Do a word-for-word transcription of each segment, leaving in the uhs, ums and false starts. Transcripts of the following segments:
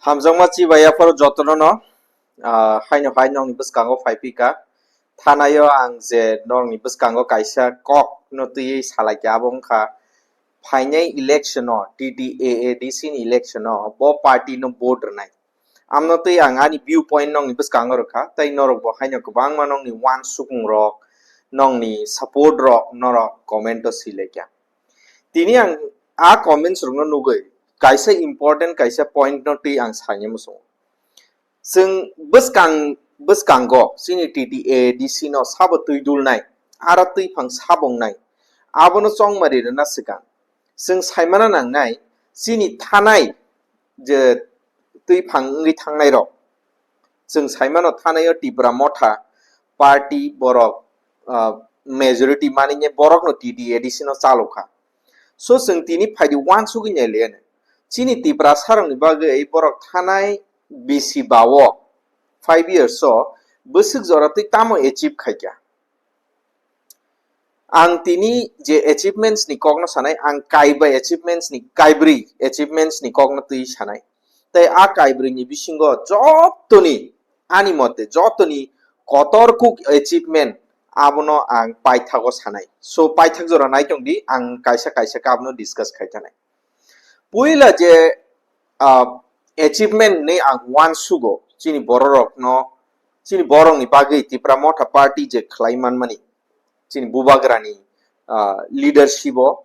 Hamjakma chibai yapharo jotono no, ah, haino hai nokni bwskango phai phi kha. Thanaio ang je nokni bwskango kaisa kok no twiwi salai kha, abo wngkha phainai election o, T T A A D C ni election o bo party no vote rwnai. Amno twi ang ani view point nokni bwskango rwkha, tei norok bo haino kwbangma nokni uansukmung rok, nokni support rok norok comment o swi lai kha. Tini ang a comments rokno nugwi kaisa important kaisa point no twi ang saina muchungo. Chwng bwskang, bwskango chini T T A D C no sabo twi dulnai, aro twi phang sabongnai, abono chongmari rwna swkang. Chwng saimana nangnai chini thanai je twi phang wngwi thangnai rok. Chwng saimano thanaio Tipra Motha party borok, ah, majority manine borokno T T A D C no chalokha. So chwng tini phaidi uansugwi nailaiano. Chini Tiprasarokni bagwi borok thanai bisi bao five years o bwswk jora twi tamo achieve khaikha. Ang tini je achievements ni kokno sanai, ang kaiba achievements ni, kaibrwi achievements ni kokno twi sanai. Tei a kaibrwi ni bisingo jotoni, ani mote jotoni kotor kuk achievement abono ang paithago sanai. So paithak jora naitongdi, ang kaisa kaisa khe abono discuss khai thanai. Puila je, ah, achievement hinwi ang uansugo chini bororokno, chini borokni bagwi Tipra Motha Party je khlai manmani, chini bubagrani, ah, leadership o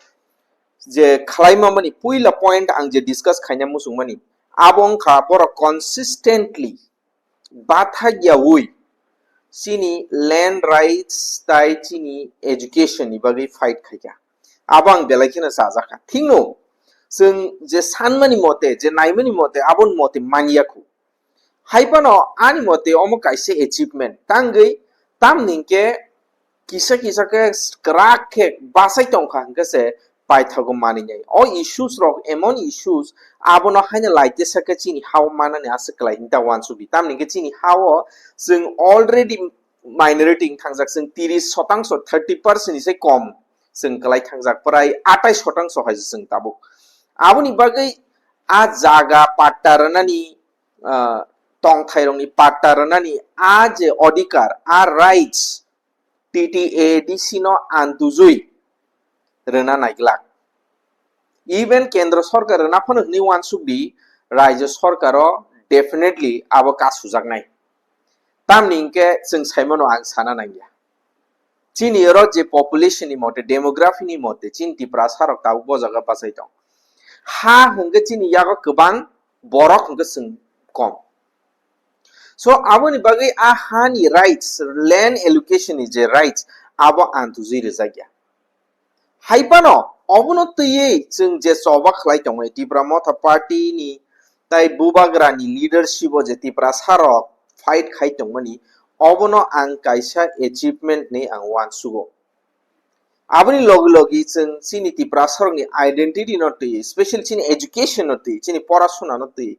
je khlai manmani puila point ang je discuss khaina muchungmani, abo wngkha borok consistently bathakyaui chini land rights tai chini education ni bagwi fight khaikha. Abo ang belai kheno chajakha. Thikno chwng je sanmani mote, je naimani mote, aboni mote manyakhu. Hai phano ani mote omo kaisa achievement. Tangwi tamni hwnkhe kisa kisa khe kwrak khe bachai tongkha hwnkhe se paithago manwi nai. O issues rok emon issues abono haino laitesa khe chini hao manani aswk kwlai hinta uansukdi. Tamni hwnkhe chini hao chwng already minority wng thangjak, chwng tiris shotangso, thirty percent ni sai kom chwng kwlai thangjak, prai atai shotangso hai chwng tabuk. Aboni bagwi a jaga patta rwnani, ah, tongthairokni patta rwnani a je odhikar, a rights, T T A D C no antujui rwna naiglak. Even kendro sorkar rwna phano hwnwi uansukdi, rajyo sorkaro definitely abo kasujaknai. Tamni hwnkhe chwng saimano ang sana nangya. Chini oro je population ni mote, demography ni mote, chini Tiprasa rok tabuk bo jaga bachai tong. Ha hwnkhe chini yago kwbang, borok hwnkhe chwng kom. So, aboni bagwi a hani rights, land allocation ni je rights, abo antujui rijak ya. Hai phano, obono twiwi chwng je choba khlai tongmani, Tipra Motha Party ni tai bubagra ni leadership o je Tiprasa rok fight khai tongmani, obono ang kaisa achievement ni ang uansugo. Aboni logi logi chwng chini Tiprasa rokni identity no twi, special chini education no twi, chini porasuna no twi.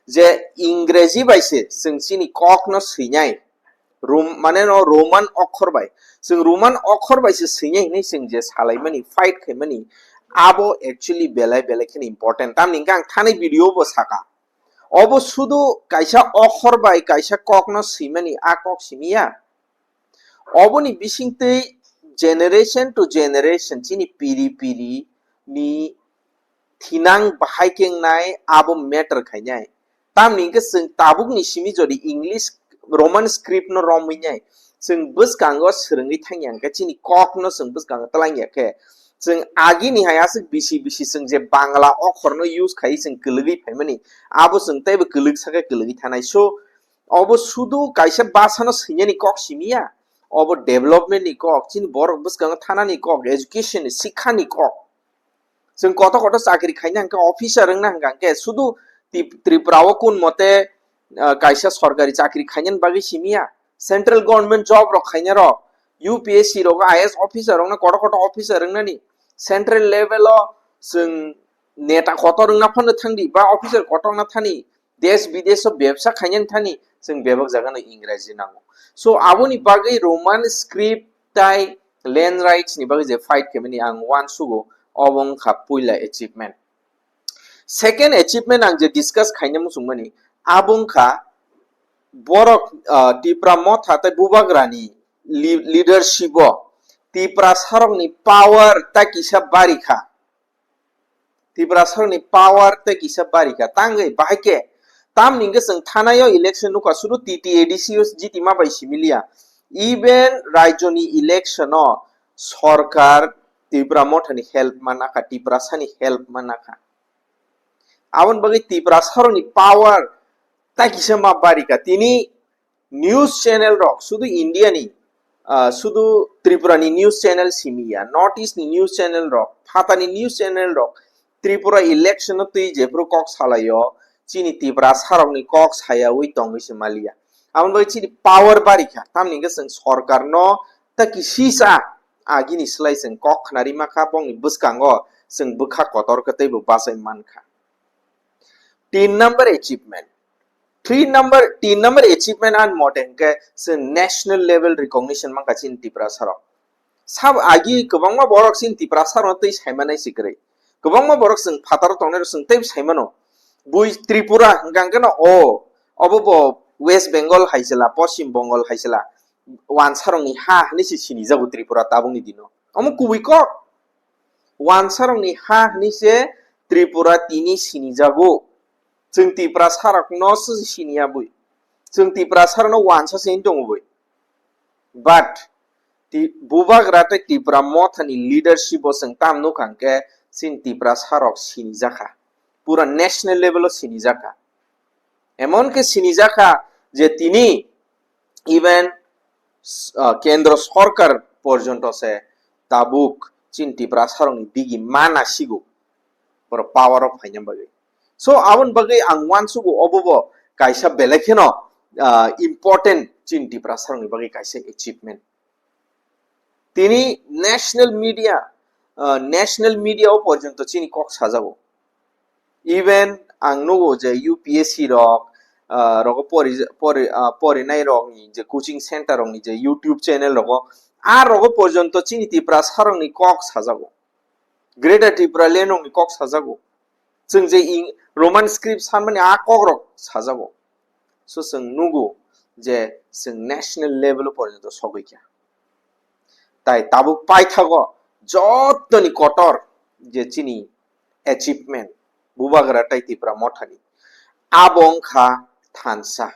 Je Ingreji bai se chwng chini kok no swinai, Rom-, mane no Roman okhor bai. Chwng Roman okhor bai se swinai hinwi chwng je salaimani, fight khaimani, abo actually belai belai kheno important. Tamni hwnkhe ang thani video bo saka. Obo sudu kaisa okhor bai kaisa kok no swimani, a kok simiya. Oboni bisingtwi generation to generation chini piri piri ni thinang bahai khe wngnai abo matter khainai. Tamni hwnkhe chwng tabukni simi jodi English Roman script no romwi nai, chwng bwskango swrwngwi thangya hwnkhe chini kok no chwng bwskango twlangya khe, chwng agini hai aswk bisi bisi chwng je Bangla okhor no use khai chwng kwlwgwi phaimani, abo chwng teibo kwlwksa khe kwlwgwi thanai. So, obo sudu kaisa bwsano swinani kok simiya, obo development ni kok, chini borok bwskango thanani kok, education ni, sikha ni kok. Chwng koto koto chakri khaina hwnkhe, officer wngna hwnkha hwnkhe, sudu Tip-, Tripura o kun mote, ah, kaisa sorkari chakri khainani bagwi simiya, central government job rok khaina rok, U P S C rok, I A S officer rokno koto koto officer wngnani, central level o chwng neta kotor wngna phano thangdi ba officer kotor wngna thani, desh bidesh o bebsa khainani thani chwng bebak jaga no Ingreji nango. So aboni bagwi Roman script tai land rights ni bagwi je fight khaimani ang uansugo, obo wngkha puila achievement. Second achievement ang je discuss khaina muchungmani, abo wngkha borok, ah, Tipra Motha tei Bubagrani li-, leadership o Tiprasarokni power tei kisa bari kha. Tiprasarokni power tei kisa bari kha. Tangwi bahai khe, tamni hwnkhe chwng thanaio election nukha, sudu T T A D C o jiti ma bai simi liya. Even raijoni election o sorkar Tipra Mothani help mana kha, Tiprasani help mana kha. Aboni bagwi Tiprasarokni power tei kisa ma bari kha. Tini news channel rok, sudu India ni, ah, sudu Tripura ni news channel simi ya, North East ni news channel rok, phatani news channel rok, Tripura election no twi jephuru kok salaio, chini Tiprasarokni kok sayawi tongwi se maliya. Aboni bagwi chini power bari kha, tamni hwnkhe chwng sorkar no ta kisisa agini slai chwng kok khnari ma kha, bongni bwskango chwng bwkha kotor khe teibo bachai man kha. Tin number achievement. Three number, tin number achievement ang mote hwnkhe chwng national level recognition mankha chini Tiprasarok. Sab agi kwbangma borok chini Tiprasarokno tei saimanai si kwrwi. Kwbangma borok chwng phataro tongnai rok chwng tei saimano. Bui Tripura hwnkha hwnkhe no o, obo bo West Bengal hai sela, Poschim Bengal hai sela, wansarokni ha hwnwi se sinijago Tripura tabukni dino. Omo kubui kok. Wansarokni ha hwnwi se Tripura tini sinijago. Chwng Tiprasarokno se siniya bui. Chwng Tiprasarokno wansa se wng tongo bui. But ti-, Bubagra tei Tipra Mothani leadership o chwng tam nukha hwnkhe chini Tiprasarok sinijakha. Pura national level o sinijakha. Emon khe sinijakha je tini even, ah, kendro sorkar porjonto se tabuk chini Tiprasarokni digi ma nasigo, borok power o phaina bagwi. So, aboni bagwi ang uansugo obo bo kaisa belai kheno, ah, important chini Tiprasarokni bagwi kaisa achievement. Tini national media, ah, national media o porjonto chini kok sajago. Even ang nugo je U P S C rok, ah, rogo pori, pori, ah, porinai rokni je coaching center rokni je YouTube channel rogo, a rogo porjonto chini Tiprasarokni kok sajago. Greater Tipraland rokni kok sajago. Chwng je ing-, Roman script sanmani a kokrok sajago. So chwng nugo je chwng national level o porjonto sogwi kha. Tai tabuk paithago jottoni kotor je chini achievement, Bubagra tai Tipra Mothani, abo wngkha thansa.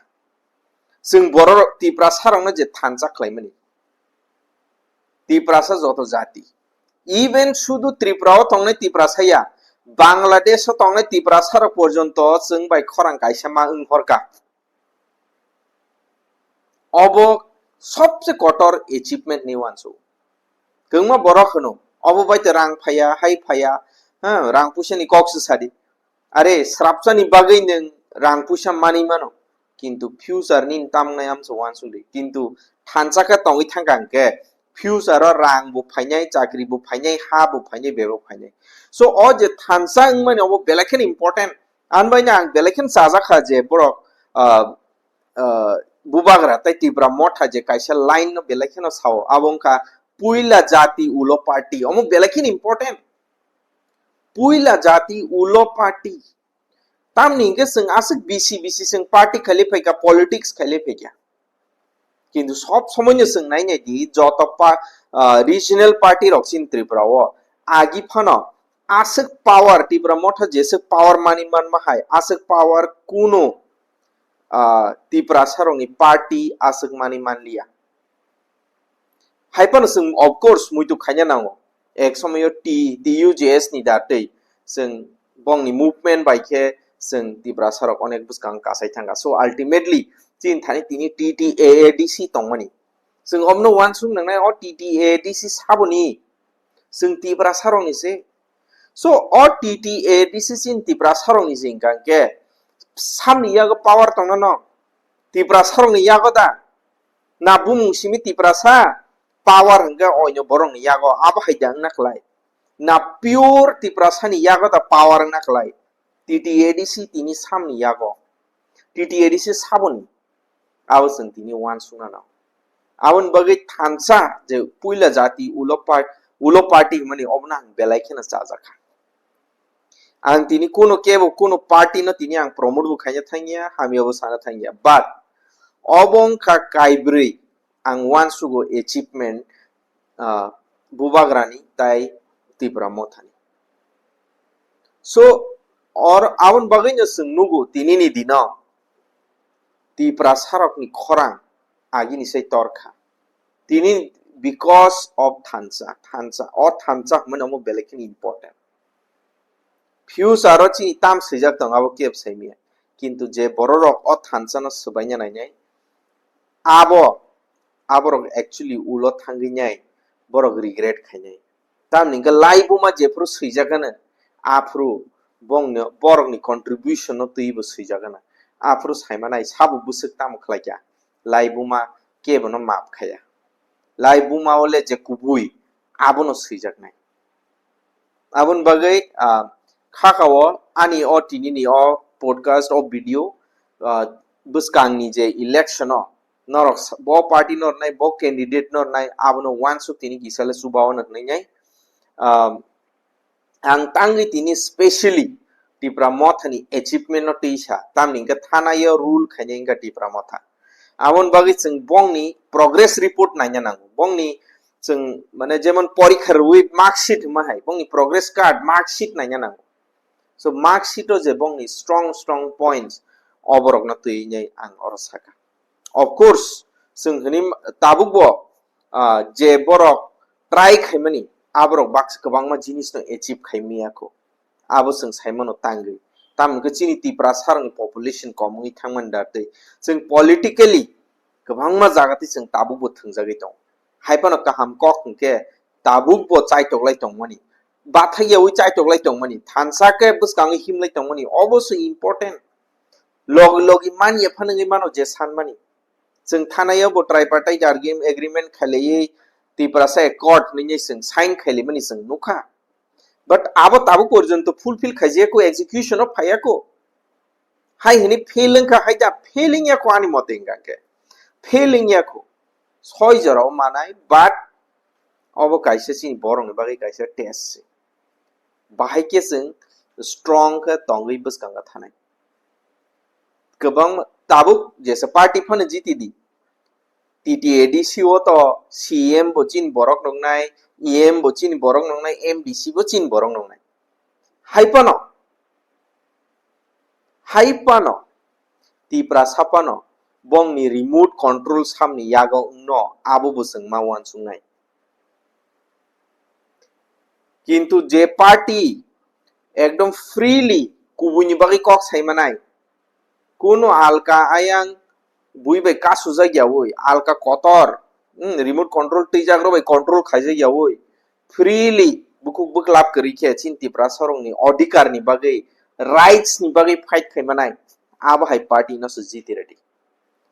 Chwng borok Tiprasarokno je thansa khlaimani. Tiprasa joto jati. Even sudu Tripura o tongnai Tiprasa ya, Bangladesh o tongnai Tiprasarok porjonto chwng bai khorang kaisa ma wng horkha. Obo sobse kotor achievement ni uansugo. Kwbangma borok hwno, obo bai te rang phaiya, hai phaiya, ha, rang puisa ni kok se sadi. Are, srapsa ni bagwi nwng rang puisa manwi mano, kintu future nini tamnai amsa uansuk di. Kintu thansa khe tongwi thangkha hwnkhe future o rang bo phainai, chakri bo phainai, ha bo phainai, bebak phainai. So, o je thansa wngmani obo belai kheno important. Ani bai no ang belai kheno chajakha je borok, ah, ah, Bubagra tei Tipra Motha je kaisa line no belai kheno sao, abo wngkha puila jati ulo party, omo belai kheno important. Puila jati ulo party. Tamni hwnkhe chwng aswk bisi bisi chwng party khailai phaikha, politics khailai phaikha. Kintu sob somoino chwng nainai di, joto pa-, ah, regional party rok chini Tripura o agi phano aswk power, Tipra Motha jeswk power mani manma hai, aswk power kuno, ah, Tiprasa rokni party aswk mani manliya. Hai phano chwng, of course, muitu khaina nango. Ek somoyo T-, T U J S ni da tei chwng bongni movement bai khe chwng Tiprasa rok onek bwskang kasai thangkha. So, ultimately, chini thani tini T T A A D C tongmani. Chwng omno uansuk nangnai, o T T A A D C saboni? Chwng Tiprasa rokni se. So, o T T A A D C chini Tiprasa rokni se hwnkha hwnkhe, samni yago power tongna no? Tiprasa rokni yago da? Na bumung simi Tiprasa, power hwnkhe oino borokni yago, abo hai da wngna khlai. Na pure Tiprasani yago da power wngna khlai. T T A D C tini samni yago. T T A D C saboni? Abo chwng tini uansukna nango. Aboni bagwi thansa je puila jati ulo par-, ulo party hwnmani obono ang belai kheno chajakha. Ang tini kuno kebo kuno party no tini ang promote bo khaina thangya, hamya bo sana thangya. But obo wngkha kaibrwi ang uansugo achievement, ah, Bubagrani tai Tipra Mothani. So, or aboni bagwi no chwng nugo tinini dino Tiprasarokni khorang agini sai torkha. Tini because of thansa, thansa, o thansa hwnmani omo belai kheno important. Future o chini tam swijak tongo abo kebo saimanya. Kintu je bororok o thansano swbaina nainai, abo, aborok actually ulo thangwi nai, borok regret khainai. Tamni hwnkhe laibuma jephuru swijak gana, aphuru bongni, borokni contribution no twibo swijak gana. Aphuru saimanai sabo bwswk tamo khlaikha, laibuma kebono maap khaiya. Laibuma o le je kubui, abono swijaknai. Aboni bagwi, ah, khakao ani o tinini o podcast, o video, ah, bwskangni je election o norok sa-, bo party no rwnai, bo candidate no rwnai, abono uansuk tini kisa le chuba o no hwnwi nai. Ah, ang tangwi tini specially Tipra Mothani achievement no twi sa, tamni hwnkhe thanaio rule khainai wngkha Tipra Motha. Aboni bagwi chwng bongni progress report naina nango. Bongni chwng, mane, jemon porikha rwui mark sheet hwnma hai, bongni progress card, mark sheet naina nango. So, mark sheet o je bongni strong, strong points, oborokno twi nai ang oro saka. Of course, chwng hwnwi tabukbo, ah, je borok try khaimani, aborok baksa kwbangma jinisno achieve khai miyakho. Abo chwng saimano tangwi. Tamni hwnkhe chini Tiprasarokni population kom wngwi thangmani da tei chwng politically kwbangma jaga tei chwng tabukbo thwngjagwi tongo. Hai phano kaham kok hwnkhe tabukbo chaitoklai tongmani, bathakyaui chaitoklai tongmani, thansa khe bwskango himlai tongmani, obo se important. Logi logi manya phano wngwi mano je sanmani. Chwng thanaio bo tripartite argu-, agreement khailaiwi Tiprasa accord hwnwi chwng sign khailaimani chwng nukha. But abo tabuk porjonto fulfill khaijayakho, execution o phaiyakho. Hai hwnwi fail wngkha, hai da fail wngyakho ani mote hwnkha khe. Fail wngyakho. Soi jorao manai, but obo kaisa chini borokni bagwi kaisa test se. Bahai khe chwng strong khe tongwi bwskango thanai. Kwbangma tabuk jesa party phano jiti di. T T A D C o to C E M bo chini borok nungnai, E M bo chini borok nungnai, M D C bo chini borok nungnai. Hai phano, hai phano, Tiprasa phano bongni remote control samni yago wngno abo bo chwng ma uansuknai. Kintu je party ekdom freely kubuini bagwi kok saimanai, kuno alka ayang bui bai kasujak yaui, alka kotor, hmm, remote control twijakrok bai control khaijak yaui, freely bukhuk bwklap kwrwi khe chini Tiprasarokni odhikarni bagwi, rights ni bagwi fight khaimanai, abo hai party no se jiti ready.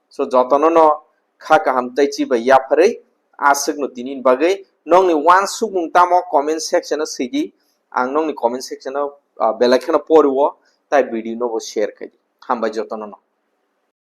So, jotono no kha kaham tei chibai yapharwi aswkno tinini bagwi nongni uansukmung tamo comment section o swidi, ang nongni comment section o, ah, belai kheno poriwo, tai video no bo share khaidi. Hambai jotono no.